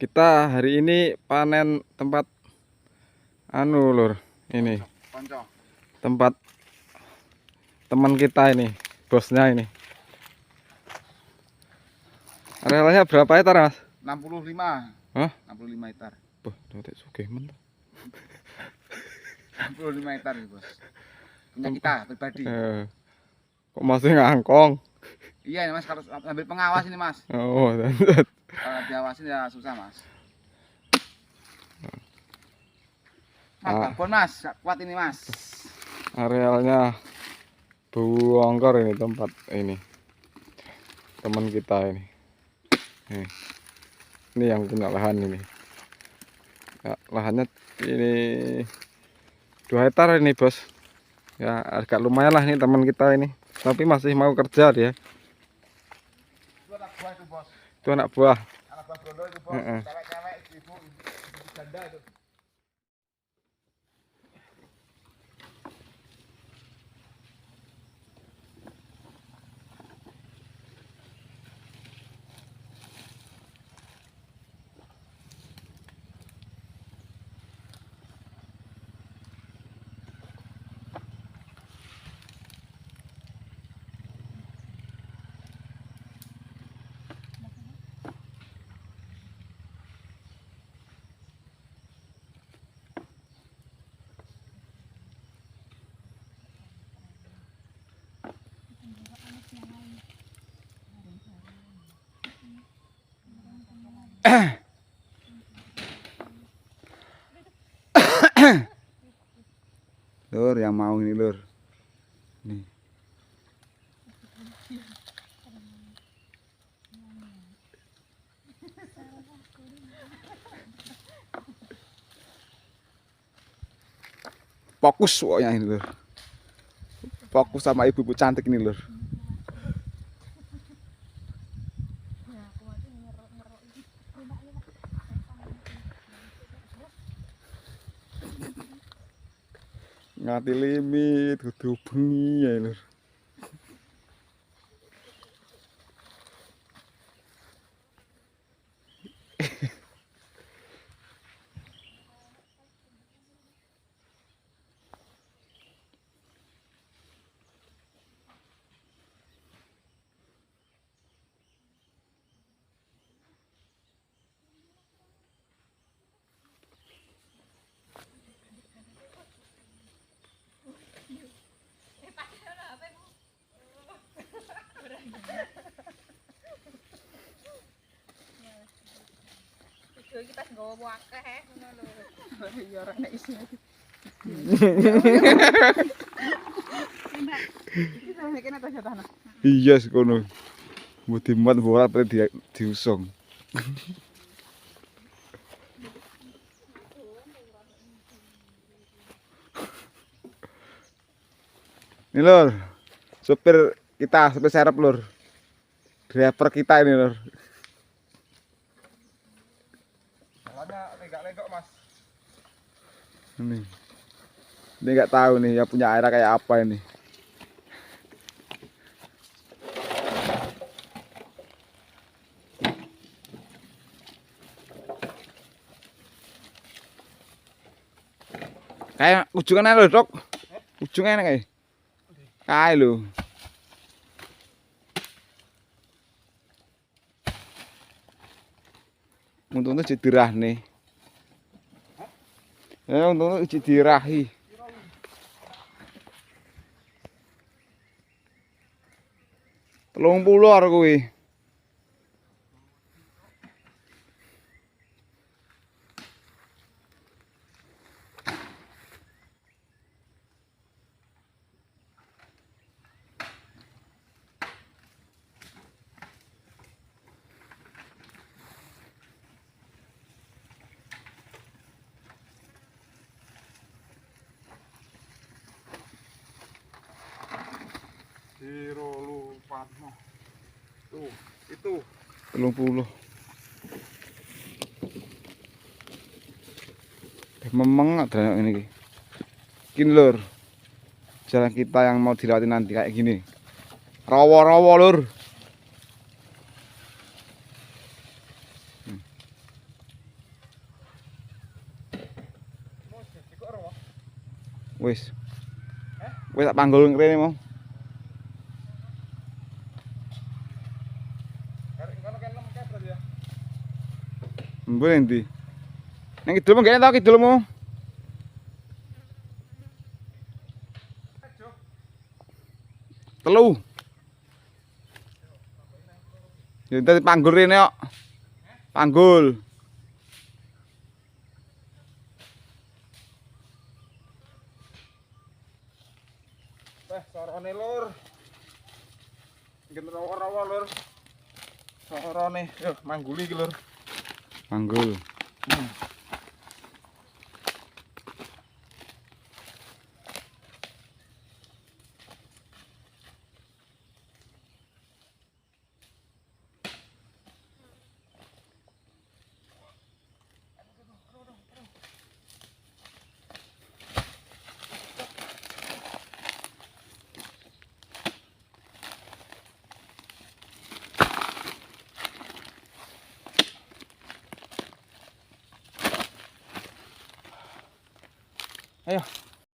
Kita hari ini panen tempat anu lur, ini tempat teman kita ini, bosnya ini. Arealnya berapa hektar, Mas? 65. Hah? 65 hektar. Boh, datek sugih men. 65 hektar ini, Bos. Punya kita pribadi. Kok masih ngangkong? Iya, Mas, kalau ambil pengawas ini, Mas. Oh, kalau diawasin ya susah, Mas. Mas, babon, Mas, gak kuat ini, Mas. Arealnya bongkar ini tempat ini. Teman kita ini. Nih. Ini yang punya lahan ini. Ya, lahannya ini 2 hektar ini, Bos. Ya, agak lumayan lah ini teman kita ini. Tapi masih mau kerja dia. Itu anak buah itu, Bos. Itu anak buah. Anak buah Brondo itu, Bos. Cewek-cewek, ibu, ibu janda itu. Lur, yang mau ini, Lur. Nih. Fokus pokoknya ini, Lur. Fokus sama ibu-ibu cantik ini, Lur. Ngati limit kudu bengi ya, Lur. Iki pas nggawa akeh ngono lho. Ya ora nek isine. Iki sampe kene ta jatahna. Iya sekono. Mbok dimuat ora diusung. Ini, Lur. Supir kita, supir serep, Lur. Driver kita ini, Lur. Lenggak-lenggok, Mas. Ini. Ini nggak tahu nih ya punya air kayak apa ini. Kayak ujungnya lho, Dok. Ujungnya enak kayak. Kae lho. Untungnya jadi dirah nih. Ya, untungnya jadi dirahi. 30 arep kuwi. Tuh, itu 30. Memeng ada ini iki. Gini, Lur. Jalan kita yang mau dilewati nanti kayak gini. Rawa-rawa, Lur. Wis. Wis tak panggul ngrene mau. Karek kono kan 6 kae berarti ya. Mbok endi? Nang kidul mengkene ta kidulmu? Telu. Ya dadi panggul rene kok. Panggul. Wah, sorone lur. Ngen rawa-rawa lur. Sorone, yo mangguli iki lur. Panggul. Ayo.